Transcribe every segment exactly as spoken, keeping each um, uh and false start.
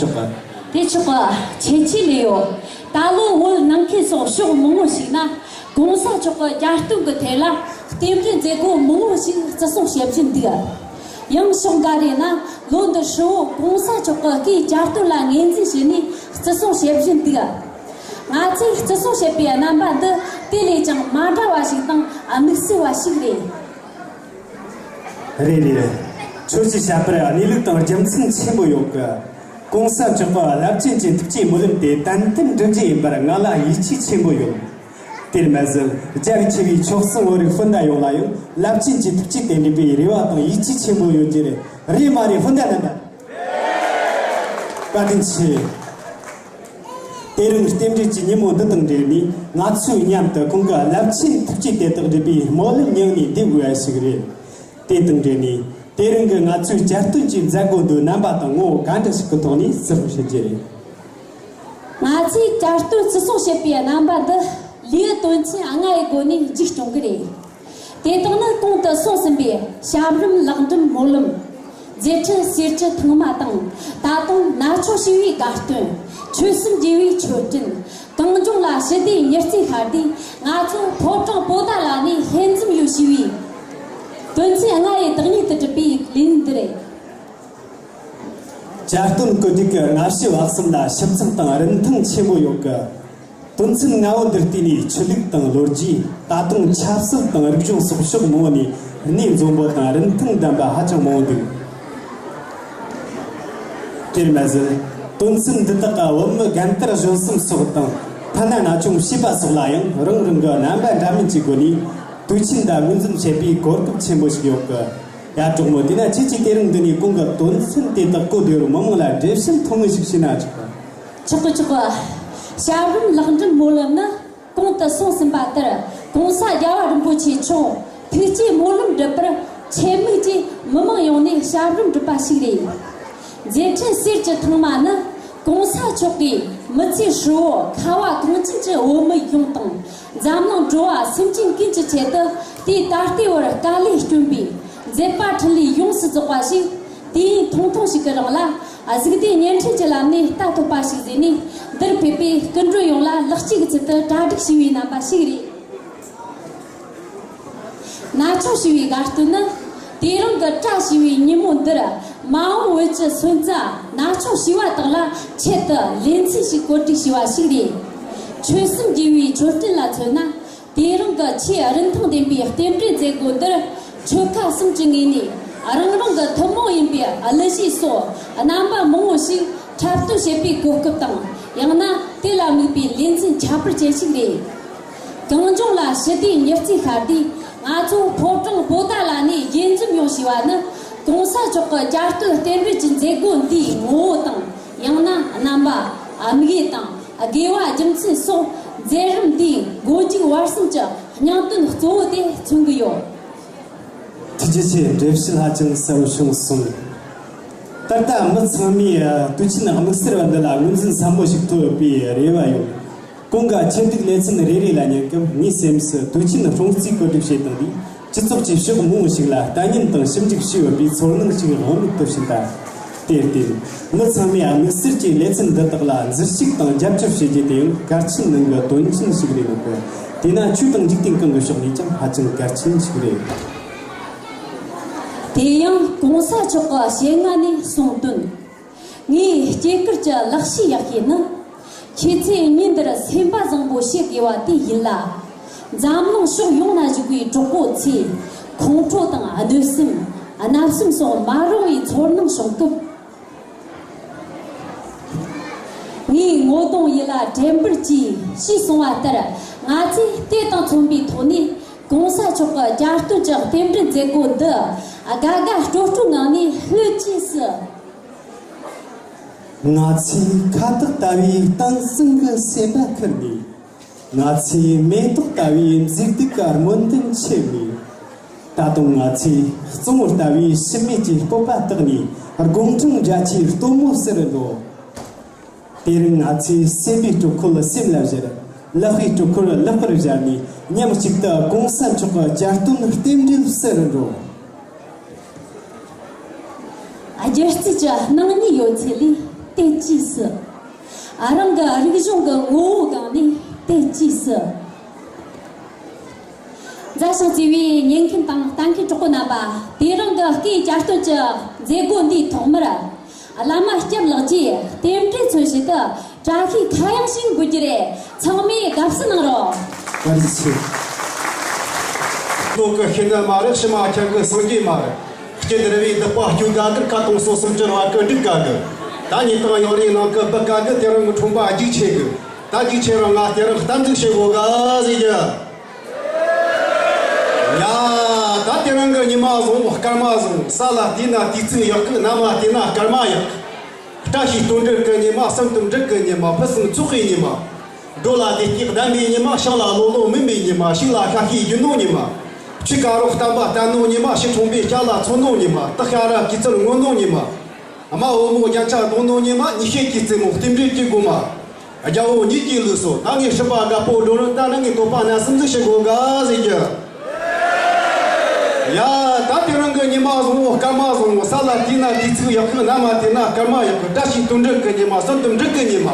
ཆོག་གི། དེ་ཆོག་གི། ཁྱད་ཆོས་ལོས་ཡོད། ད་ལོ་བོད་ནང་ཁུལ་སོགས་ཕྱོགས་མང་བོ་ཞིག་ན་༸གོང་ས་མཆོག་གི་གྱ་སྟོན་གྱི་ཐད་ལ་རྟེན་འབྲེལ་མཛད་སྒོ་མང་བོ་ཞིག་བརྩི་སྲུང་བྱེད་བཞིན་འདུག། ཡང་ཕྱོགས་འགའ་རེ་ན་ལོ་འདི་ཧྲིལ་བོ་༸གོང་ས་མཆོག་གི་སྐུའི་གྱ་སྟོན་ལ་ངོས་འཛིན་བྱས་ནས་བརྩི་སྲུང་བྱེད་བཞིན་འདུག། ང་ཚོས་བརྩི་སྲུང་བྱེད་པའི་རྣམ་པ་འདི་དེ་ལས་ཀྱང་མ་འདྲ་བ་ཞིག་དང་དམིགས་བསལ་བ་ཞིག་རེད། རེད་རེད། ཁྱོད་ཀྱིས་བཤད་པར་གནས་ལུགས་དང་རྒྱུ་མཚན་ཆེན་པོ་ཡོད་གི། གོང་ས་མཆོག་གི་རླབས་ཆེན་གྱི་ཐུགས་བསྐྱེད་སྨོན་ལམ་དེ་ཏན་ཏན་འགྲུབ་རྒྱུ་ཡིན་པར་ང་ལ་ཡིད་ཆེས་ཆེན་པོ་ཡོད། དེར་མ་ཟད་རྒྱ་ཆེ་བའི་ཆོལ་གསུམ་བོད་རིགས་སྤུན་ཟླ་ཡོངས་ལ་ཡང་རླབས་ཆེན་གྱི་ཐུགས་བསྐྱེད་དེ་འགྲུབ་པའི་རེ་བ་དང་ཡིད་ཆེས་ཆེན་པོ་ཡོད་རྒྱུ་རེད། རེད་མ་རེད། སྤུན་ཟླ་རྣམ་པ། བཀའ་དྲིན་ཆེ། དེ་རིང་རྟེན་འབྲེལ་གྱི་ཉིན་མོ་འདི་དང་འབྲེལ་ནས་ང་ཚོས་མཉམ་དུ་ཁོང་གི་རླབས་ཆེན་ཐུགས་བསྐྱེད་དེ་དག་འགྲུབ་པའི་སྨོན་ལམ་སྙིང་ནས་འདེབས་དགོས་པ་ཞིག་རེད། དེ་དང་འབྲེལ་ནས་དེ་རིང་གི་ང་ཚོའི་གྱ་སྟོན་གྱི་མཛད་སྒོ་འདི་རྣམ་པ་དང་ངོ་བོ་ག་འདྲ་ཞིག་གི་ཐོག་ནས་བརྩི་སྲུང་བྱེད་རྒྱུ་རེད། ང་ཚོས་གྱ་སྟོན་བརྩི་སྲུང་བྱེད་པའི་རྣམ་པ་འདི་ལེའུ་དོན་ཚན་ལྔ་ཡི་སྒོ་ནས་མཇུག་སྐྱོང་གི་རེད། དེ་དག་ནི་གོང་དུ་གསུངས་ཟིན་པའི་བྱ་རིམ་ལེགས་འགྲུབ་སྨོན་ལམ། མཛད་འཕྲིན་གསེར་གྱི་ཐང་མ་དང་། ད་དུང་ན་ཆོས་ཞི་བའི་དགའ་སྟོན། ཆོལ་གསུམ་དགེ་བའི་མཆོད་སྤྲིན། གངས་ལྗོངས་ལ་ཞི་བདེའི་ཉི་རྩེ་ཤར་དུས་ང་ཚོ་ཕོ་བྲང་པོ་ཏཱ་ལ་ནས་ལྷན་འཛོམས་ཡོད་ཞེས་པའི་དོན་ཚན་ལྔ་ཡི་བདག་ཉིད་དུ་གྲུབ་པའི་ལས་འདི་རེད། གྱ་སྟོན་བཀོད་སྒྲིག་གི་སྔ་ཕྱི་བར་གསུམ་ལ་ཞིབ་ཚགས་དང་རིན་ཐང་ཆེན་པོ་ཡོད་གི། དོན་ཚན་ལྔ་བོ་འདིར་བལྟས་ནས་ཆོས་ལུགས་དང་ལོ་རྒྱུས། ད་དུང་ཆབ་སྲིད་དང་རིག་གཞུང་སོགས་ཕྱོགས་མང་བོ་ནས་གནས་འཛོམས་པོ་དང་རིན་ཐང་ལྡན་པ་ཧ་ཅང་མང་བོ་འདུག། དེར་མ་ཟད། དོན་ཚན་འདི་དག་ག་བོད་མི་རྒན་དར་གཞོན་གསུམ་སོགས་དང་ཐ་ན་ན་ཆུང་བྱིས་པ་སོགས་ལ་ཡང་རང་རང་གི་རྣམ་པ་འདྲ་མིན་གྱི་སྒོ་ནས་དུས་ཆེན་ལ་ངོས་འཛིན་བྱེད་པའི་གོ་སྐབས་ཆེན་པོ་ཞིག་ཡོད་གི། ཡ་གྲོགས་མོ། དེས་ན་ཁྱེད་ཀྱིས་དེ་རིང་འདི་ནས་གོང་གི་དོན་ཚན་དེ་དག་གོ་བདེ་བར་མི་མང་ལ་འགྲེལ་བཤད་ཐུང་ངུ་ཞིག་བྱས་ན་ཆོག་གི། ཆོག་གི་ཆོག་གི། བྱ་རིམ་ལེགས་འགྲུབ་སྨོན་ལམ་ནི་གོང་དུ་གསུངས་ཟིན་པ་ལྟར་༸གོང་ས་རྒྱལ་བ་རིན་པོ་ཆེ་མཆོག་ཐུགས་བསྐྱེད་སྨོན་ལམ་འགྲུབ་པར་ཆེད་དམིགས་ཀྱིས་མི་མང་ཡོངས་ནས་བྱ་རིམ་བསྒྲུབས་པ་ཞིག་རེད། མཛད་འཕྲིན་གསེར་གྱི་ཐང་མ་ནི་༸གོང་ས་མཆོག་གིས་མི་ཚེ་ཧྲིལ་བོ་ཁ་བ་གངས་ཅན་གྱི་བོད་མི་ཡོངས་དང་། འཛམ་གླིང་འགྲོ་བ་སེམས་ཅན་ཀུན་གྱི་ཆེད་དུ་དུས་ད་ལྟའི་བར་དཀའ་ལས་བསྐྱོན་པའི་མཛད་པ་འཕྲིན་ལས་ཡོངས་སུ་རྫོགས་པ་ཞིག་དུས་ཡུན་ཐུང་ཐུང་ཞིག་གི་རིང་ལ་གཟུགས་བདེ་བརྙན་འཕྲིན་གྱི་ལམ་ནས་ལྟ་ཐུབ་པ་ཞིག་བཟོས་ནས། འདིར་ཕེབས་པའི་སྐུ་མགྲོན་ཡོངས་ལ་ལེགས་སྐྱེས་ཀྱི་ཚུལ་དུ་གྲ་སྒྲིག་ཞུས་པའི་རྣམ་པ་ཞིག་རེད། ན་ཆུང་ཞུ་བའི་དགའ་སྟོན་ནི། དེ་རིང་གི་བཀྲ་ཤིས་པའི་ཉིན་མོ་འདིར་མ་འོངས་བོད་ཀྱི་སོན་རྩ་ན་ཆུང་ཞུ་བ་དག་ལ་ཆེད་དུ་ལེ་ཚན་ཞིག་བཀོད་སྒྲིག་ཞུས་པ་ཞིག་རེད། ཆོལ་གསུམ་དགེ་བའི་མཆོད་སྤྲིན་ལ་མཚོན་ན། དེ་རིང་གི་ཆེས་རིན་ཐང་ལྡན་པའི་རྟེན་འབྲེལ་མཛད་སྒོ་འདིར་ཆོལ་ཁ་གསུམ་གྱི་ངོས་ནས་རང་རང་གི་ཐུན་མོང་ཡིན་པའི་གླུ་གཞས་སོགས་རྣམ་པ་མང་བོ་ཞིག་འཁྲབ་སྟོན་བྱེད་པའི་གོ་སྐབས་དང་། ཡང་ན་དེ་ལ་དམིགས་པའི་ལེ་ཚན་ཁྱད་པར་ཅན་ཞིག་རེད། གངས་ལྗོངས་ལ་ཞི་བདེའི་ཉི་རྩེ་ཤར་དུས་ང་ཚོ་ཕོ་བྲང་པོ་ཏཱ་ལ་ནས་དགྱེས་འཛོམས་ཡོང་བཞིན་པ་ནི་༸གོང་ས་མཆོག་གི་གྱ་སྟོན་རྟེན་འབྲེལ་གྱི་མཛད་སྒོ་འདིའི་ངོ་བོ་དང་། ཡང་ན་རྣམ་པ། དམིགས་ཡུལ་དང་། དགེ་བ་རྒྱུ་མཚན་སོགས་མཛད་རིམ་འདིའི་མགོ་མཇུག་བར་གསུམ་གྱི་སྙིང་དོན་གཙོ་བོ་དེ་མཚོན་གྱི་ཡོད། ཐུགས་རྗེ་ཆེ། འགྲེལ་བཤད་ཧ་ཅང་གསལ་བོ་བྱུང་སོང་། ད་ལྟ་མི་ཚང་མས་ཨ། དུས་ཆེན་དམིགས་བསལ་བ་འདི་ལ་ངོས་འཛིན་ཟབ་མོ་ཞིག་ཐོབ་ཡོད་པའི་རེ་བ་ཡོད། གོང་གི་ཆེད་སྒྲིག་ལེ་ཚན་རེ་རེ་ལ་ཉན་སྐབས་ངའི་སེམས་སུ་དུས་ཆེན་སྲུང་བརྩིའི་བཀོད་སྒྲིག་བྱེད་སྟངས་འདིས་སྤྱི་ཚོགས་ཀྱི་ཕྱོགས་མང་བོ་ཞིག་ལ་ལྟ་ཉན་དང་ཞིབ་འཇུག་བྱས་ཡོད་པའི་ཚོར་སྣང་ཞིག་དབང་མེད་དུ་ཕྱིན་པ། དེར་བརྟེན། མི་ཚང་མས་དམིགས་བསལ་གྱིས་ལེ་ཚན་འདི་དག་ལ་གཟིགས་ཞིབ་དང་རྒྱབ་སྐྱོར་བྱེད་རྒྱུ་དེ་ཡང་གལ་ཆེན་ནང་གི་དོན་ཆེན་ཞིག་རེད་འདུག་གི། དེས་ན་ཆོས་དང་འཇིག་རྟེན་གང་གི་ཕྱོགས་ནས་ཀྱང་ཧ་ཅང་གལ་ཆེན་ཞིག་རེད། དེ་ཡང་༸གོང་ས་མཆོག་གི་ཞལ་སྔ་ནས་གསུངས་དོན། ངའི་སྐྱེས་སྐར་གྱི་ལེགས་བཤད་ཡག་ཤོས་ནི། ཁྱེད་ཚོས་ཉིན་འདིར་སེམས་པ་བཟང་པོ་བྱེད་དགོས་པ་དེ་ཡིན་ལ། འཛམ་གླིང་ཕྱོགས་ཡོངས་ན་བཞུགས་པའི་གྲོགས་པོ་ཚོས་ཁོང་ཁྲོ་དང་གནོད་སེམས། བརྣབ་སེམས་སོགས་མ་རུང་བའི་ཚོར་སྣང་བྱུང་སྐབས། ངའི་ངོ་གདོང་ཡིད་ལ་དྲན་པར་གྱིས་ཞེས་གསུངས་པ་ལྟར། ང་ཚོས་དེ་དང་མཚུངས་པའི་ཐོག་ནས་༸གོང་ས་མཆོག་གི་གྱ་སྟོན་གྱི་རྟེན་འབྲེལ་མཛད་སྒོ་འདི་དགའ་དགའ་སྤྲོ་སྤྲོའི་ངང་ནས་ལྷོད་རྗེས་སུ། ང་ཚོས་ཁ་བཏགས་ལྟ་བུའི་གཏམ་སྲང་གི་སེམས་པ་ཁུར་ནས། ང་ཚོས་མེ་ཏོག་ལྟ་བུའི་མཛེས་སྡུག་གི་སྨོན་འདུན་འཆང་ནས། ད་དུང་ང་ཚོས་གཙང་བོ་ལྟ་བུའི་ཕྱི་མིག་གི་སྤོབས་པ་བཏགས་ནས་དགུང་གྲངས་བརྒྱད་ཅུའི་སྟོན་མོ་ཟེར་རུ་འགྲོ། དེ་རིང་ང་ཚོས་སེམས་པའི་དྲོད་ཁོལ་སེམས་ལ་བཞག། ལག་པའི་དྲོད་ཁོལ་ལག་པར་བཞག་ནས་མཉམ་གཅིག་ཏུ་༸གོང་ས་མཆོག་གི་གྱ་སྟོན་རྟེན་འབྲེལ་ཟེར་རུ་འགྲོ། སྒྱུ་རྩལ་གྱི་སྣང་བརྙན་ཡོད་ཚད་ལས་ དེ་ཅིས་སི། ཨ་རང་གི་རིག་གཞུང་གི་ངོ་བོ་སྒང་ནས་དེ་ཅིས་སི། མཛའ་ཞིང་བརྩེ་བའི་ཉན་མཁན་དང་ལྟ་མཁན་གྲོགས་པོ་རྣམ་པ། དེ་རིང་གི་སྐུའི་གྱ་སྟོན་གྱི་མཛད་སྒོ་འདིའི་ཐོག་མར། བླ་མ་སྐྱབས་ལགས་ཀྱིས་རྟེན་འབྲེལ་མཚོན་བྱེད་དུ་བཀྲ་ཤིས་ཁ་གཡང་ཞིག་འབུལ་རྒྱུ་རེད། ཚང་མས་དགའ་བསུ་གནང་རོགས། བཀའ་དྲིན་ཆེ། བློ་ཀི་ཤེས་ནི་མ་རེད། ཕྱི་མ་ཁྱེད་ཀྱི་སངས་རྒྱས་མ་རེད། སྐྱེ་འདིར་བའི་སྡིག་པ་སྐྱོ་དགའ་གི། ཁ་གཏོང་སོ་སུམ་ཅུ་ར་ཀི་འགྲིག་དགའ་གི། ད་ཉིན་དང་ཡང་རེའི་ནང་གི་སྦི་དགའ་གི། དེ་རིང་གི་ཁྲོམ་པ་རྒྱུག་ཆེ་གི། ད་རྒྱུག་ཆེ་རང་ང་དེ་རིང་གཏམ་ཚིག་བཤད་དགོ་ག་ཟེར་གི། ཡ། ད་དེ་རིང་གི་ཉི་མ་བཟང་བོ་སྐར་མ་བཟང་བོ། ས་ལ་བལྟས་ན་དུས་ཚིགས་ཡག་གི། གནམ་ལ་བལྟས་ན་སྐར་མ་ཡག་གི། བཀྲ་ཤིས་དོན་འགྲུབ་ཀྱི་ཉི་མ། སེམས་སྟོབས་འགྲུབ་ཀྱི་ཉི་མ། ཕུན་སུམ་ཚོགས་པའི་ཉི་མ། འགྲོ་ལ་བདེ་སྐྱིད་ལྡན་པའི་ཉི་མ། ཞིང་ལ་ལོ་ལོ་སྨིན་པའི་ཉི་མ། ཕྱུགས་ལ་ཤ་ཤེད་རྒྱུ་ནོར་ཉི་མ། ཆུ་དཀར་རོ་བསྟན་པ་བརྟན་ནོ་ཉི་མ། ཕྱི་ཁྲོང་པའི་སྐྱ་ལ་མཚོན་ནོ་ཉི་མ། སྟག་ཤ་ར་གི་ཚུལ་ངོ་ནོ་ཉི་མ། རྨ་བུ་མོ་རྒྱན་ཆ་གདོང་ནོ་ཉི་མ། ཉི་ཤེལ་གྱི་རྩེ་མོ་རྟེན་འབྲེལ་གྱི་སྒོ་མ། རྒྱལ་པོ་ཉིད་ཀྱི་ལུགས་སྲོལ། ད་ངས་སྲིད་པ་རྒད་པོ་འགྲོ་རུང་། ད་ནི་ངས་དོགས་པ་ནན་གསུམ་ཟིག་བཤད་དགོ་ག་ཟེར་གི། ཡ། ད་དེ་རིང་གི་ཉི་མ་བཟང་བོ་སྐར་མ་བཟང་བོ། ས་ལ་བལྟས་ན་དུས་ཚིགས་ཡག་གི། གནམ་ལ་བལྟས་ན་སྐར་མ་ཡག་གི། བཀྲ་ཤིས་དོན་འགྲུབ་ཀྱི་ཉི་མ། སེམས་སྟོབས་འགྲུབ་ཀྱི་ཉི་མ།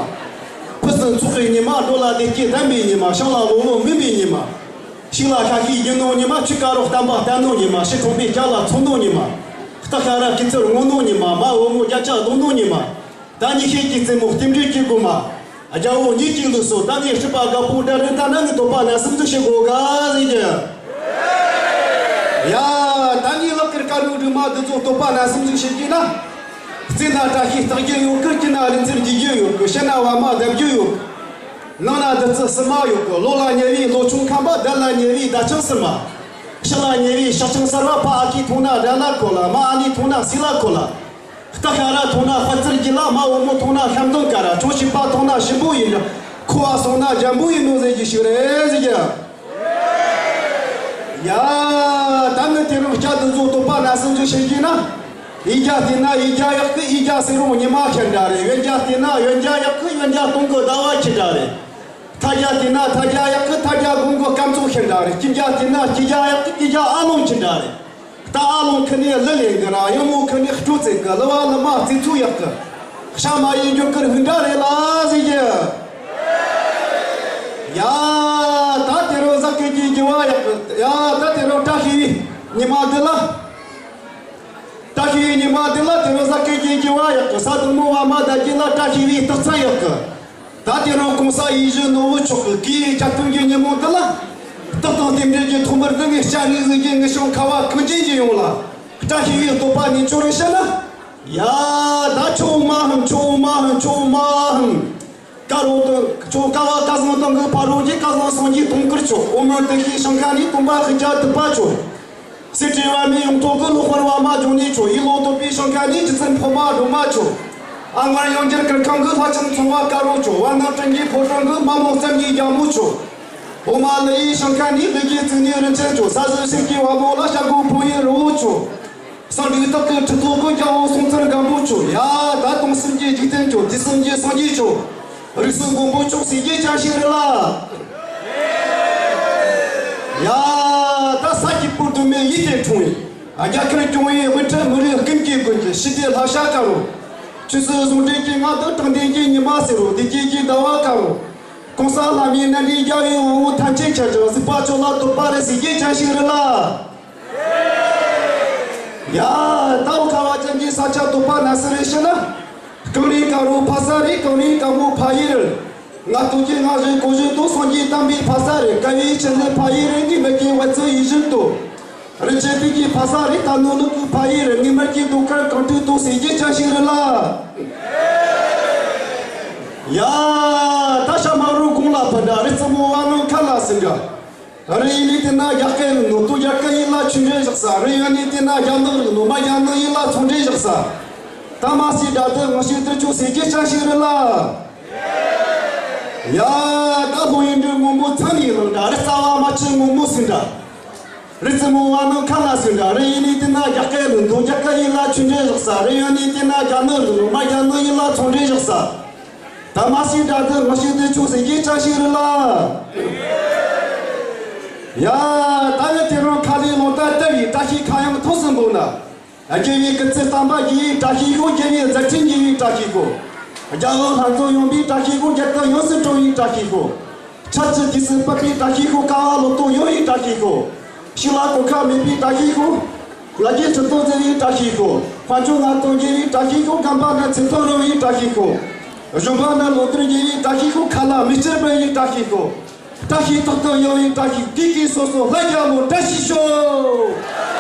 ཕུན་སུམ་ཚོགས་པའི་ཉི་མ། འགྲོ་ལ་བདེ་སྐྱིད་ལྡན་པའི་ཉི་མ། ཞིང་ལ་ལོ་ལོ་སྨིན་པའི་ཉི་མ། ཕྱུགས་ལ་ཤ་ཤེད་རྒྱུ་ནོ་ཉི་མ། ཆུ་དཀར་རོ་བསྟན་པ་བརྟན་ནོ་ཉི་མ། ཕྱི་ཁྲོང་པའི་སྐྱ་ལ་མཚོན་ནོ་ཉི་མ། སྟག་ཤ་ར་གི་ཚུལ་ངོ་ནོ་ཉི་མ། རྨ་བུ་མོ་རྒྱན་ཆ་གདོང་ནོ་ཉི་མ། ད་ཉི་ཤེལ་གྱི་རྩེ་མོ་རྟེན་འབྲེལ་གྱི་སྒོ་མ། རྒྱལ་པོ་ཉིད་ཀྱི་ལུགས་སྲོལ། ད་ངས་སྲིད་པ་རྒད་པོ་འགྲོ་རུང་། ད་ནི་ངས་དོགས་པ་ནན་གསུམ་ཟིག་བཤད་དགོ་ག་ཟེར་གི། ཡ། ད་ངས་ལག་ཁར་དཀར་ཡོལ་རིལ་མ་འདི་ཚོ་དོགས་པ་ནན་གསུམ་ཟིག་བཤད་གི་ན། རྩེ་ན་བཀྲ་ཤིས་རྟགས་བརྒྱད་ཡོད་གི། དཀྱིལ་ན་རིག་འཛིན་བརྒྱད་བརྒྱད་ཡོད་གི། ཕྱི་ན་པདྨ་བརྡབ་བརྒྱད་ཡོད་གི། ནང་ན་བདུད་རྩི་བསིལ་མ་ཡོད་གི། ལོ་ལ་ཉེ་བའི་ལོ་ཆུང་ཁམས་པ། དགྲ་ལ་ཉེ་བའི་དགྲ་ཆུང་སིལ་མ། ཕྱི་ལ་ཉེ་བའི་ཕྱི་ཆུང་གསར་པ། ཕ་ཨ་ཁུས་འཐུང་ན་དགྲ་ལ་གོ་ལ། མ་ཨ་ནེས་འཐུང་ན་སྲས་ལ་གོ་ལ། སྟག་ཤ་ར་འཐུང་ན་དཔའ་རྩལ་རྒྱས་ལ། རྨ་བུ་མོ་འཐུང་ན་ཤ་འཛོམས་ཀ་ར། ཆུང་བྱིས་པ་འཐུང་ན་ཞིམ་པོ་ཡིན་འདྲ། ཁུ་བ་སོང་ན་འཇམ་པོ་ཡིན་ནོ་ཟེར་གྱི་ཞིག་རེད་ཟེར་གྱི། ཡ། ད་ངས་དེ་རིང་སྐྱ་དེ་ཚོ་དོགས་པ་ནན་གསུམ་ཟིག་བཤད་གི་ན། གཡས་རྒྱ་བལྟས་ན་གཡས་རྒྱ་ཡག་གི། གཡས་རྒྱ་སེ་རོང་ཉི་མ་ཁྱེར་འདྲ་རེད། གཡོན་རྒྱ་བལྟས་ན་གཡོན་རྒྱ་ཡག་གི། གཡོན་རྒྱ་སྟོང་གི་ཟླ་བ་ཁྱེར་འདྲ་རེད། ཐ་རྒྱ་བལྟས་ན་ཐ་རྒྱ་ཡག་གི། ཐ་རྒྱ་དགུང་གི་སྐམ་ཚོགས་ཁྱེར་འདྲ་རེད། དཀྱིལ་རྒྱ་བལྟས་ན་དཀྱིལ་རྒྱ་ཡག་གི། དཀྱིལ་རྒྱ་ཨ་ལོང་ཁྱེར་འདྲ་རེད། རྟ་ཨ་ལོང་ཁྱེར་ནས་གླུ་ལེན་གི་ར། གཡང་མོ་ཁྱེར་ནས་སྤྲོ་རྩེད་གི། གླུ་བ་གླུ་མ་རྩེད་ཚུལ་ཡག་གི། ཤ་མ་ཡིན་རྒྱུ་ཀིར་ཧུན་འདྲ་རེད་ལ་ཟེར་གི། ཡ། ད་དེ་རིང་གཟའ་སྐར་གྱི་རྒྱུ་བ་ཡག་གི། ཡ། ད་དེ་རིང་བཀྲ་ཤིས་པའི་ཉི་མ་འདི་ལ། བཀྲ་ཤིས་པའི་ཉི་མ་འདི་ལ། དེ་རིང་གཟའ་སྐར་གྱི་རྒྱུ་བ་ཡག་གི། ས་དུང་མོ་བ་མ་ད་གི་ལ། བཀྲ་ཤིས་པའི་རྟགས་མཚན་ཡག་གི། ད་དེ་རིང་གོང་ས་ཡིད་བཞིན་ནོར་བུ་མཆོག་གི་སྐུའི་གྱ་སྟོན་གྱི་ཉིན་མོ་འདི་ལ། རྟགས་དང་རྟེན་འབྲེལ་གྱི་ཐོག་མར་འདི་ངས་སྐྱབས་གནས་ཟིག་གི་ངེད་ཤང་ཁ་བ་གངས་ཅན་གྱི་ཡོངས་ལ་བཀྲ་ཤིས་པའི་བསྟོད་པ་ནས་འཆོར་རེ་བཤད་ན། ཡ། ད་ཆོ་མ་ཧམ་ཆོ་མ་ཧམ་ཆོ་མ་ཧམ། ཀ་རོ་དང་ཆོ་ཀ་བ་ཀ་ཟང་དང་གི་ཕ་རོ་གི་ཀ་ཟང་སངས་རྒྱས་དུང་དཀར་ཆོ། འོ་མ་དེ་གི་ཤང་ཁ་ནི་དུང་པ་ཤི་ཅ་དུ་པ་ཆོ། སེ་ཏྲེ་བ་མི་ཡོང་ཐོག་གི་ལོ་དཔར་བ་མ་འབྱུང་ནི་ཆོ། ཡི་ལོ་ཏོ་པི་ཤང་ཁ་ནི་ཇི་ཙམ་ཕོ་མ་རོ་མ་ཆོ། ཨ་ངར་ཡང་འགྱུར་ཀིར་ཁང་གི་ལྷ་ཆེན་ཚོང་བ་ཀ་རོ་ཆོ། བ་ནང་སྤྲིན་གྱི་ཕོ་བྲང་གི་མ་མོ་བཙན་གྱི་རྒྱ་མོ་ཆོ། འོ་མ་ལི་ཡི་ཤང་ཁ་ནི་ལི་གི་བཙུན་ནི་རིན་ཆེན་ཆོ། ས་གཞི་ཤིང་གི་བ་མོ་ལ་ཤ་གོ་ཕོ་ཡི་རི་བོ་ཆོ། སང་འགྲིག་སྟག་གི་ཁྲི་ཐོག་གི་རྒྱལ་པོ་སྲོང་བཙན་སྒམ་པོ་ཆོ། ཡ། ད་དུང་སེམས་ཀྱི་འཇིག་རྟེན་ཆོ། དུས་གསུམ་གྱི་སངས་རྒྱས་ཆོ། རིགས་སུ་མགོན་པོ་མཆོག་སྲས་ཀྱི་ཅན་ཞིག་རེད་ལ། ཡ། ད་ས་སྐྱིད་པོ་དུ་མའི་ཡིད་དེ་འཁྲུངས་ཡིན། རྒྱ་གར་སྐྱོང་བའི་དབུ་ཁྲིད་མི་རིགས་ཀུན་གྱི་མགོན་གྱི་ཞི་བདེའི་ལྷ་བྱ་དཀར་རོ། ཆོས་སྲིད་ཟུང་འབྲེལ་གྱི་མངའ་བདག་དྲང་བདེན་གྱི་ཉི་མ་ཟེར་རོ། བདེ་སྐྱིད་ཀྱི་ཟླ་བ་དཀར་རོ། གོང་ས་ལྷ་མིའི་མནའ་འབྲེལ་རྒྱལ་བའི་དབང་པོ་ཐམས་ཅད་ཁྱེད་ཅག་གཟིགས་པ་ཆོ་ལ་བསྟོད་པ་རེ་ཟེར་གྱི་ཅན་ཞིག་རེད་ལ། ཡ། ད་འོ་ཁ་བ་ཅན་གྱི་ས་ཆ་བསྟོད་པ་ན་སི་རེ་ཤི་ན། གངས་རིའི་དཀར་རོ་ཕ་ས་རེད། གངས་རིའི་དཀར་མོ་ཕ་ཡུལ་རེད། ང་ཏོག་གི་ང་རེ་གོ་རེ་ཏོ་སངས་རྒྱས་དམ་པའི་ཕ་ས་རེད། ཀ་བའི་ཆེ་ལེ་ཕ་ཡུལ་རེད། ངའི་མི་སྐྱེ་བ་ཚོ་ཡིད་བཞིན་དུ། རིན་ཆེན་དུས་ཀྱི་ཕ་ས་རེད། ད་ནོ་ནུ་གི་ཕ་ཡུལ་རེད། ངའི་མི་སྐྱེ་དུ་ཁར་གང་དུ་དུ་ཟེར་གྱི་ཅན་ཞིག་རེད་ལ། ཡ། ད་ཤ་མ་རུ་གོང་ལ་ཕ་འདྲ་རི་རྩེ་མོ་བ་ནོ་ཁ་ལ་སི་འདྲ། རི་ཡིན་ནི་དེ་ན་རྒྱ་སྐད་རིག་ནོ། ཏུ་རྒྱ་སྐད་ཡིན་ལ་ཆུ་འདྲེན་བཞག་ས། རི་ཡོད་ནི་དེ་ན་རྒྱ་ནག་རིག་ནོ། མ་རྒྱ་ནག་ཡིན་ལ་ཚོང་འདྲེན་བཞག་ས། ད་མ་སི་དྲ་དུ་ངོ་ཤེས་དུ་ཆུ་ཟེར་གྱི་ཅན་ཞིག་རེད་ལ། ཡ། ད་ལྷོ་ཡིན་འདྲ་སྔོན་མོ་ཚང་ནི་ལང་འདྲ། རི་རྩ་བ་མ་ཆུ་སྔོན་མོ་སི་འདྲ། རི་རྩེ་མོ་བ་ནང་ཁ་ལ་སི་འདྲ། རི་ཡིན་ནི་དེ་ན་རྒྱ་སྐད་རིག་ནོ། རྒྱ་སྐད་ཡིན་ལ་ཆུ་འདྲེན་བཞག་ས། རི་ཡོད་ནི་དེ་ན་རྒྱ་ནག་རིག་ནོ། མ་རྒྱ་ནག་ཡིན་ལ་ཚོང་འདྲེན་བཞག་ས། ད་མ་སི་དྲ་དུ་ངོ་ཤེས་དུ་ཆུ་ཟེར་གྱི་ཅན་ཞིག་རེད་ལ། ཡ། ད་ཡོད་དེ་རང་ཁ་ལི་ལོང་ད་ལྟ་བའི་བཀྲ་ཤིས་ཁ་གཡང་ཐོག་སུ་འབོད་ན། རྒྱལ་བའི་སྐུ་ཚེ་དམ་པ་རྒྱལ་བའི་བཀྲ་ཤིས་ཤོག་རྒྱལ་བའི་མཛད་འཕྲིན་རྒྱས་པའི་བཀྲ་ཤིས་ཤོག་རྒྱལ་བ་ལྷ་མཛོད་ཡངས་པའི་བཀྲ་ཤིས་ཤོག། རྒྱལ་དར་ཡང་སེ་སྤྲོ་བའི་བཀྲ་ཤིས་ཤོག། ཆབ་སྲིད་དུས་སུ་བབ་པའི་བཀྲ་ཤིས་ཤོག། ཀ་བ་ལོ་ཏོག་ཡོང་བའི་བཀྲ་ཤིས་ཤོག། ཕྱི་ལ་གོད་ཁ་མེད་པའི་བཀྲ་ཤིས་ཤོག། ལ་རྒྱའི་ཁྲི་སྟོང་བརྩེགས་པའི་བཀྲ་ཤིས་ཤོག། དཔལ་འབྱོར་མངའ་ཐང་རྒྱས་པའི་བཀྲ་ཤིས་ཤོག། རྒན་པ་རྣམས་ཚེ་ཐར་རིང་བའི་བཀྲ་ཤིས་ཤོག། གཞོན་པ་རྣམས་ལོ་ཟླར་རྒྱས་པའི་བཀྲ་ཤིས་ཤོག། ཁ་ལག་མི་སྐྱུར་པའི་བཀྲ་ཤིས་ཤོག། བཀྲ་ཤིས་ཏོག་ཏོ་ཡོང་བའི་བཀྲ་ཤིས། དེ་གིས་སོ་སོ་ལྷ་རྒྱལ་མོ་བཀྲ་ཤིས་ཤོག།